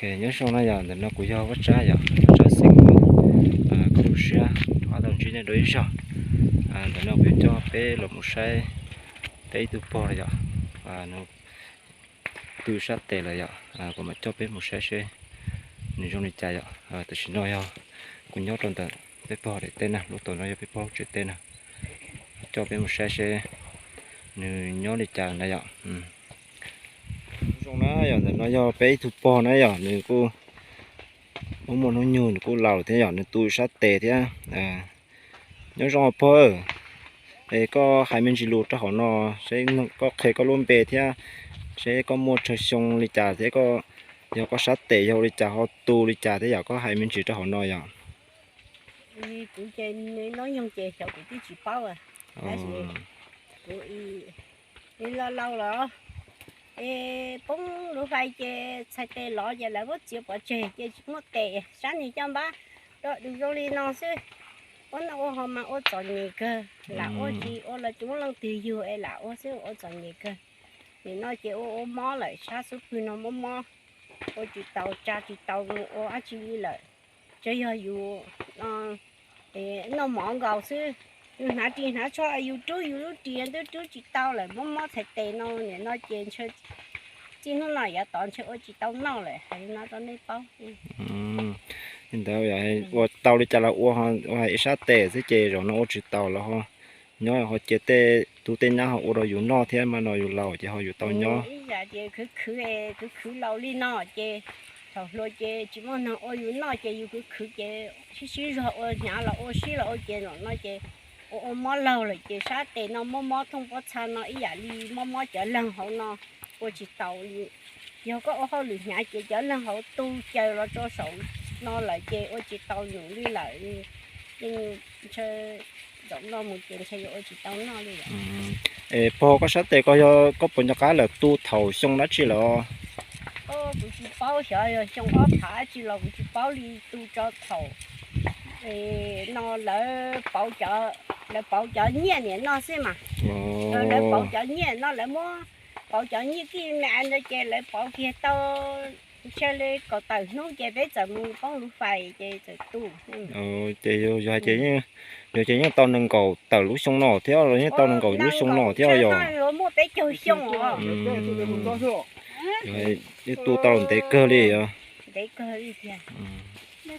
Nyob zoo na yom, ntawm no kuv yog Vaj Tsab yom, Vaj Tsab Xeeb Hmoob, koj lub siab rov qab tau ntsib nej dua ib zaug. Ntawm no kuv yuav coj peb los mus saib peb ib tug pog yom, nws tu sab tes lawm yom, kuv mam coj peb mus saib seb nws zoo li cas yom. Tam sim no yog kuv nyob rau ntawm peb pog daim teb na, lub tod no yog peb pog lub tsev teb na. Coj peb mus saib seb nws nyob li cas na yom. Zoo na yom, ntawm no yog peb ib tug pog na yom, nws kuj muaj muaj hnub nyoog, nws kuj laus thiab yom, nws tu sab tes thiab. Nyob zoo pog, es koj hais me ntsis lus rau hauv no, seb koj qhia koj lub npe thiab, seb koj muaj tsawg xyoo li cas thiab, yog koj sab tes yog ua li cas ho tu li cas thiab yom, koj hais me ntsis rau hauv no yom. Kuv ces nub nyoog ces xyov kuv twb tsis paub, tab sis kuv li laus laus lawm, es poob lub fais ces txhais tes lov ces lawv muab txiav pov tseg ces tsis muaj tes, sab niag caj npab rau du zoo li no xwb. Ua noj ua haus mas ua txom nyem kawg, lam ua tsis ua los tsis muaj leej twg yug es lam ua xwb ua txom nyem kawg. Nim no ces ua ua mob lawm, sab xub pwg no mob mob, ua tsis tau tsa tsis tau mus ua dab tsi li lawm. Tsuas yog yus noj mov nkaus xwb, yus hnav ris hnav tsho yus rub yus lub ris twb rub tsis tau lawm, mob mob txhais tes no. Nim no ces ntshe txij hnub no yav tod ntshe ua tsis tau noj lawm, hais li no rau nej paub. Li ntawd ua tau li cas los ua, ua hais ib sab tes xwb ces zaum no ua tsis tau los ho nyob ho cia tej tub tej nyab ho ua rau yus noj thiab, mas no yus laus ces ho yus tau nyob. Ib yam ces khwv khwv, khwv khwv laus li no ces thaum hluas ces tsis muaj neeg ua yus noj ces yus khwv khwv ces sib sib zog ua, hnyav los ua sib los ua ces zaum no ces ua ua mob laug lawm ces sab tes no mob mob thooj pob txha no ib yam li mob mob cov leeg hauv no, ua tsis taus li. Yog koj ua hauj lwm hnyav ces cov leeg hauv tu caws los rau saum no lawm ces ua tsis tau nws li lawm. Yeej ntshe zaum no mus ces ntshe yuav ua tsis tau noj li. Es pog, koj sab tes ko yog koj puas nco qab lawm tu thaum xyoo dab tsi lawm? Kuv tsis paub, xyov yog xyoo ob phav dab tsi los kuv tsis paub li, tu tso thaum no lawv, lawv pauv cov nyiaj niam no xwb mas. Lawv pauv cov nyiaj no, lawv muab pauv cov nyiaj kij me ntawd ces lawv pauv kiag tau ntshe li kaum tawm hnub ces peb txawm mus poob lub fais ces txawm tu. Ces yog ces, yog ces yeej tau nees nkaum tawm lub xyoo no thiab los yeej tau nees nkaum lub xyoo no thiab yog? Muaj peb caug xyoo os. Yeej tu tau ntev kawg li os. Ntev kawg li tiag. Lam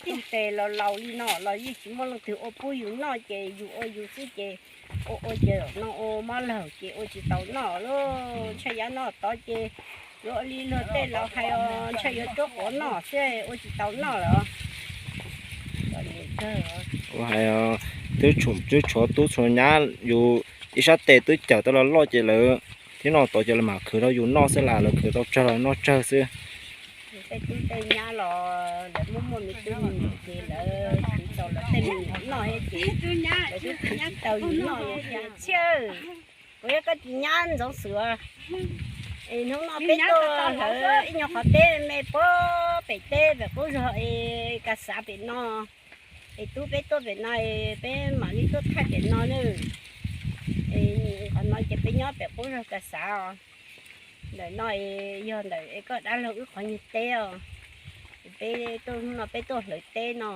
tub tes los laus li no los yeej tsis muaj leej twg ua pub yus noj ces yus ua yus xwb ces ua ua ces no ua mob laug ces ua tsis tau noj lauj. Ntshai yav no tod ces yuav ua li luag tej laus hais os, ntshai yuav rub quav noj xwb ua tsis tau noj lawm. Ua hais twb tshuav tub tshuav nyab yus ib sab tes twb cawm tau los loj ces lawv thiab no tod ces lawv mam khwv rau yus noj xwb, lam lawv khwv tau tsawg los noj tsawg xwb. Tej tub tej nyab los lawv muaj muaj me tub me nyuam ces lawv khwv tau lawv tej me nyuam noj ces lawv twb khwv tsis tau yus noj li. Txhiaj, kuv yog koj tus nyab Ntxoov Xwm. Es hnub no peb tuaj hlawv ib nyuag qhov teb me puag pem teb pem qub zog es ka xav pem no. Es tub peb tuaj pem no es peb mam li tuaj thaij pem no nawb. Es qhov no ces peb nyob pem qub zog ka xav os. Ntawm no es yog ntawm es koj dab laug wb qhov nyuag teb os. Peb tuaj hnub no peb tuaj hlawv teb no.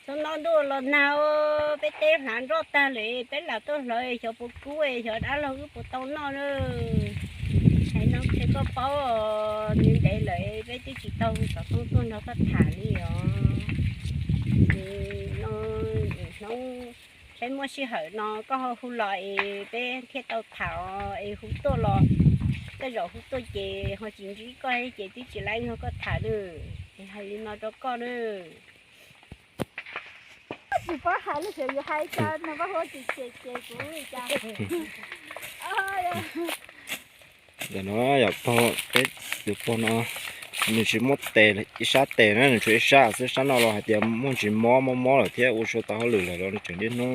Txog no ntuj los nag, peb teb hlav nroj tag lawm, peb lam tuaj hlawv xyov puas kub, xyov dab laug wb puas tau noj na. Hais no qhia koj paub, ntev ntev lawm peb twb tsis tau hu xov tooj tuaj nrog koj tham li os. Ces no hnub saib muaj sij hawm no koj ho hu los es peb thiaj tau tham os, es hu tuaj los tej zaum hu tuaj ces ho tsis ntsib koj ces twb tsis laib nrog koj tham nawb. Es hais li no rau koj nawb. Tsis paub hais lub sij hawm yus hais tso nws pab hu tsis cem ces kuv li cas. Ntawm no yog pog, peb tus pog no nws tsis muaj tes, ib sab tes na, nws tshuav ib sab xwb, sab no los hais tias muaj ntsis mob mob mob lawm thiab ua tsis tau hauj lwm lawm los nws tseem niaj hnub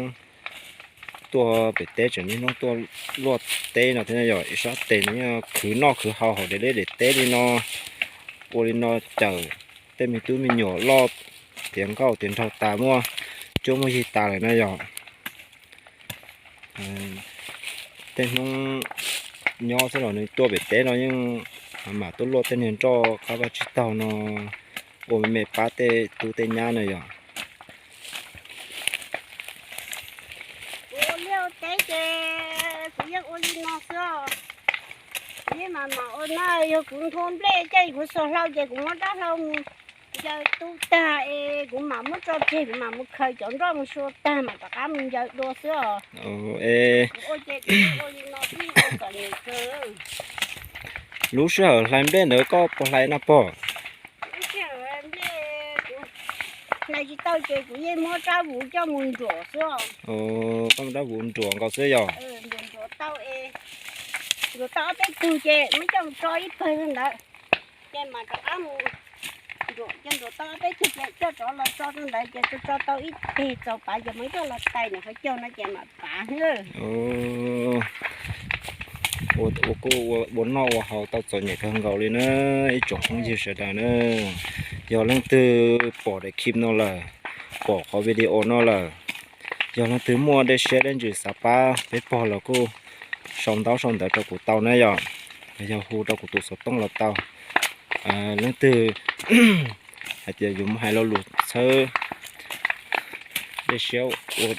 tuaj pem teb, tseem niaj hnub tuaj luaj teb no thiab yog ib sab tes nws yeej khwv noj khwv haus hauv daim liaj daim teb li no, ua li no cawm tej me tub me nyuam loj tiav nkauj tiav nraug tas, muaj cuab muaj yig tas lawm na yog. Tej hnub nyob xwb los nws tuaj pem teb no yeej Mam tuaj luaj tej niag nroj qab vaj tsib taug no ua me me pab tej tub tej nyab na yom. Kuv ua liaj teb ces kuv yeej ua li no xwb os. Kuv yeej mam mam ua na, yog kuv nthua nplej caij kuv xuas hlau ces kuv muab rab hlau mus ncaws tu tag es kuv mam muab tso tseg, kuv mam mus khaws cov nroj mus sua tag mam rov qab mus ncaws dua xwb os. Kuv ua ces kuv ua li no xwb, ua txom nyem kawg. Lub sij hawm hlais nplej ntawd koj puas hlais na pog? Lub sij hawm hlais nplej kuv hlais tsis tau ces kuv yeej muab rab vuv coj mus nruam xwb os. Koj muab rab vuv nruam nkaus xwb yog? Nruam nruam tau es, nruam tau ob peb tug ces muab coj mus tso ib pawg ntawd, ces mam rov qab mus nruam, coj nruam tau ob peb tug ces coj rov los tso rau ntawd ces tso tso tau ib teg txaus pav ces mam coj los tais nram qhov caug no ces mam pav. Ua kuj ua noj ua haus tau txom nyem kawg nkaus li na ib tsoom phooj ywg sawv daws na. Yog leej twg pom daim clip no lawm, pom qhov video no lawm, yog leej twg muaj dej siab dej ntsws xav pab peb pog los kuj sau ntaub sau ntawv rau kuv tau na yom, los yog hu rau kuv tus xov tooj los tau. Leej twg hais tias yus muaj hais lo lus txhawb dej siab ua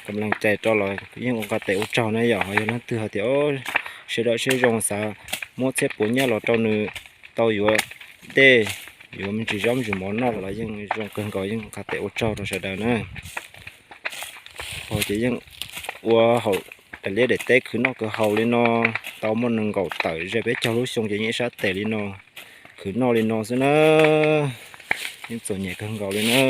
kam leej cai rau los yeej ua nqa tes ua tsaug na yom. Ho yog leej twg hais tias sawv daws siab zoo xav muab txhiab puas nyiaj los rau nws tau yuav dej, yuav me ntsis zaub me ntsis mov noj los yeej zoo kawg nkaus, yeej nqa tes ua tsaug rau sawv daws na. Pog ces yeej ua hauv daim liaj daim teb khwv noj khwv haus li no tau muaj nees nkaum tawm ze peb caug lub xyoo ces yeej ib sab tes li no, khwv noj li no xwb na. Yeej txom nyem kawg nkaus li na.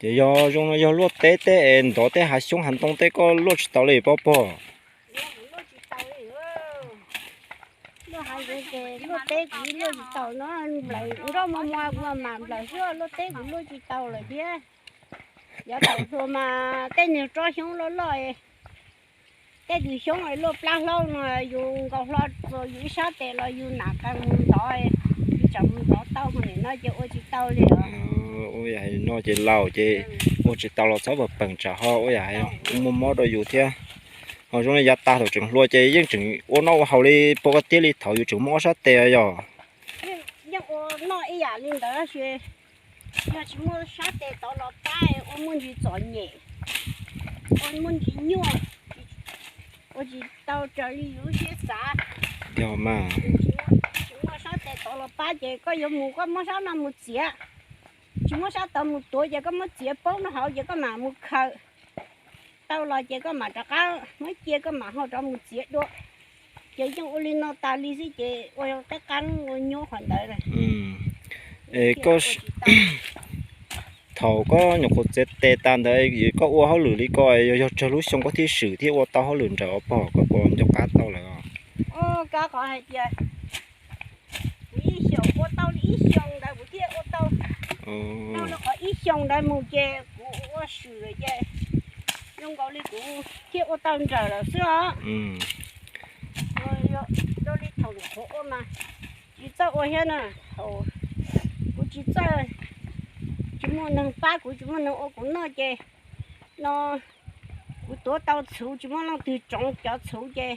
Ces yog zoo no yog luaj teb tej es ntov tej hav xyoob hav ntoo tej koj luaj tsis tau li pob pog? Luaj hav zoov ces luaj teb kuv luaj tsis tau no, nplawm nroj muaj muaj kuv mam nplawm xwb, luaj teb kuv luaj tsis tau lawm thiab. Yav thaum hluas mas tej niag tsob xyoob loj loj, tej tus xyoob luaj plab hlaub no yus nkaus hlo txuas yus ib sab tes los yus nam qee mus ntov, yus tseem mus ntov tau, ho nim no ces ua tsis tau li os. Ua yam no ces laus ces ua tsis tau los txhob pam peem tsam ho ua yam muaj mob rau yus thiab. Ho zoo li yav tas thaum tseem hluas ces yeej tseem ua noj ua haus li pog koj tiag li thaum yus tseem muaj ob sab tes yog. Yeej ua noj ib yam li ntawd tab sis yog tsis muaj sab tes tod los pab ua muaj ntsis txom nyem, ua muaj ntsis nyuaj, ua tsis tau raws li yus lub siab xav. Yog mas. Tsis muaj sab tes tod los pab ces koj yuav mus koj muab sab no mus txiav, tsis muab sab tod mus tuav ces koj muab txiav paub no hauv ces koj mam mus khaws tau los ces koj mam rov qab muab cia koj mam ho rov mus txiav dua. Ces yeej ua li no tas li xwb ces ua qab qab ua nyuaj qhov ntawd. Thaum koj nyuam qhuav txiav tes tas ntawd koj ua hauj lwm li ko yog yog tsawg lub xyoo koj thiaj swm thiaj ua tau hauj lwm nrawm os pog, koj puas nco qab tau lawm? Kab qhov hais tias kuv ib xyoos ua tau li ib xyoos ntawd kuv thiaj ua tau. Tau li qhov ib xyoos ntawd mus ces kuv ua swm lawm ces zoo nkaus li kuv thiaj ua tau nrawm lawm xwb os. Zoo li thaum nyuam qhuav ua mas tsis txawj ua thiab na, thaum kuv tsis txawj, tsis muaj neeg pab kuv, tsis muaj neeg ua kuv noj ces no kuv tuav tau txhuv tsis muaj leej twg tsoov cov txhuv ces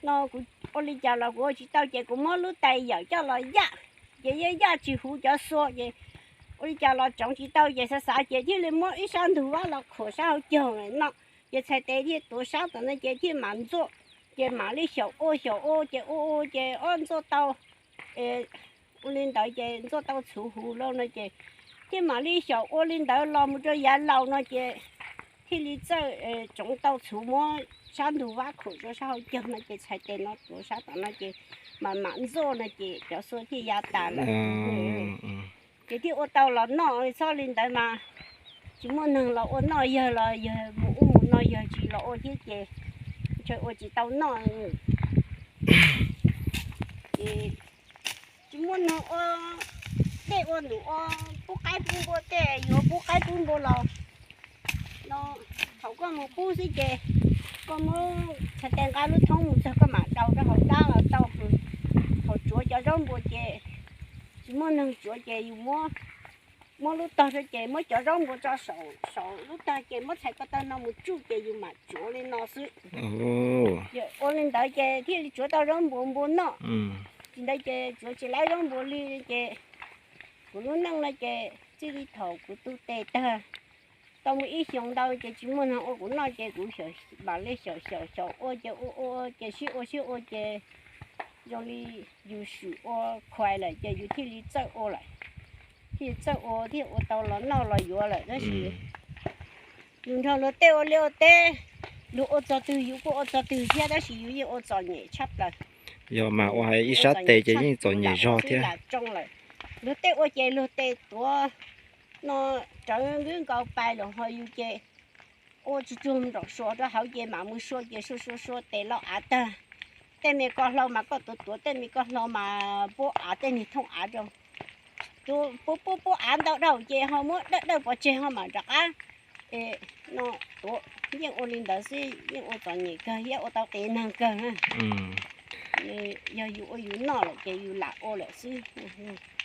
no kuv ua li cas los kuv ua tsis tau ces kuv muab lub tais yawm coj los yaj, ces yaj yaj tsis huv cov xua ces ua li cas los tsoov tsis tau ces xav xav ces thiaj li muab ib sab ntug vab los khuam sab hauv caug no, ces txhais tes thiaj tuav sab tom no ces thiaj mam ntxuaj, ces mam li xyaum ua xyaum ua ces ua ua ces ob ntxuaj tau, ua li ntawd ces ntxuaj tau txhuv huv lauj no ces thiaj mam li xyaum ua li ntawd los mus rau yav laus no ces thiaj li txawj tsoov tau txhuv muab sab ntug vab khuam rau sab hauv caug no ces txhais tes no tuav sab tom no ces mam mam ntxuaj no ces cov xua thiaj ya tas lawm. Ces thiaj ua tau los noj, txhob li ntawd mas tsis muaj neeg los ua noj, yawg los yawg mus ub mus no yawg tsis los ua thiab ces ntshe ua tsis tau noj. Ces tsis muaj neeg ua dej ua num ua pub qaib pub npua tej, yuav pub qaib pub npua los no thaum koj mus pub xwb ces koj muab txhais tes nqa lub thoob mus txog koj mam daus rau hauv dab los tau, thaum tsuav cov zaub npua ces Tsis muaj neeg tsuav ces yus muab, muab lub tog rau ces muab cov zaub npua tso saum, saum lub tog ces muab txhais ko taw no mus tsuj ces yus mam tsuav li no xwb. Ces ua li ntawd ces thiaj li tsuav tau zaub npua npua noj. Tsis ntawd ces tsuav tsis laib zaub npua li ces kuv lub neej no ces txij li thaum kuv tu tes tag tau muaj ib xyoos ntau ces tsis muaj neeg ua kuv noj ces kuv mam li xyaum xyaum xyaum ua ces ua ua ces sib ua sib ua ces zoo li yus swm ua khuais lawm ces yus thiaj li txawj ua lawm. Thiaj txawj ua thiaj ua tau los noj los yuav lawm tab sis yus nrog luag tej ua liaj ua teb, luag ua txog twg yus kuj ua txog twg thiab tab sis yus yeej ua txom nyem tshaj plaws. Yog mas ua hais ib sab tes ces yeej txom nyem zog thiab. Luag tej ua ces luag tes tuav no rawv nkaus pais los ho yus ces ua tsuag tsuag nraum suav rau hauv ces mam mus sua ces sua sua sua tes loj av tag. Tej me ko hlau mas koj tuav tuav tej me ko hlau mas pub av tej niag thooj av rau. Pub pub pub av ntau dhau ces ho muab dawj dawj pov tseg ho mam rov qab no tuav. Yeej ua li ntawd xwb yeej ua txom nyem kawg thiab ua tau qias neeg kawg. Yog yus ua yus noj lawm ces yus lam ua lawm xwb.